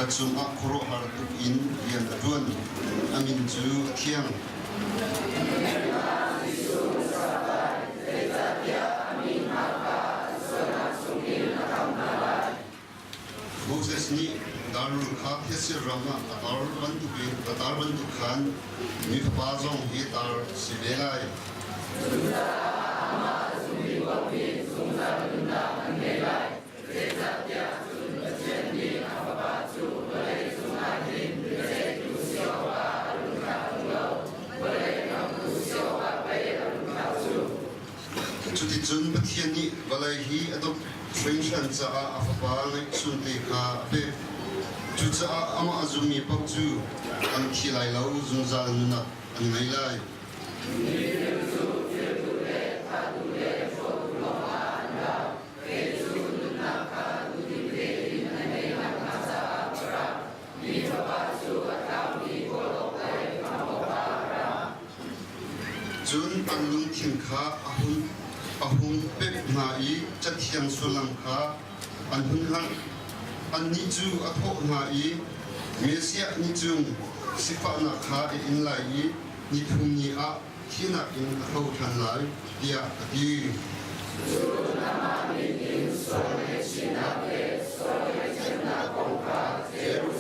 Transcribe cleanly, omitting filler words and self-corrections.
Ka cungah khuaruahhar tuk in rian a ṭuan. A min cu a thiang. Moses nih darrul kha thetse ram ah a tar bantukin a tar bantuk khan mi fapa zong hi tar si ve lai. Cucaah amah a zummi paoh nih zungzal nunnak an ngei lai. Zeicahtiah cun Pathian nih a Fapa cu vawlei cungah hin biaceihtu si awkah a run thlah ṭung lo, vawlei khamhtu si awkah pei a run thlah cu. Cuticun Pathian nih vawlei hi a dawt hringhran caah a Fapa ngeihchunte kha a pek. Cucaah amah a zummi paoh cu an thi lai lo, zungzal nunnak an ngei lai. Mifim cu firtu le thahtu le hrawhtu lawngah an lo. Kei cu nunnak kha duhdim tein a ngei nakhnga caah ka ra. Mi Fapa cu a tlaumi kawl awk le khamh awkah a ra. Cun an lungthin kha a hun, a hung pemh hna i Cathiang sullam kha an hun hngalh. Annih cu a thawh hna i Messiah nih cun sifahnak kha a in lai i nithum ni ah thihnak in a tho ṭhan lai, tiah a ti. Cun amah min in sual ngaihchihnak le sual ngaihthiamnak kong kha Jerusalem.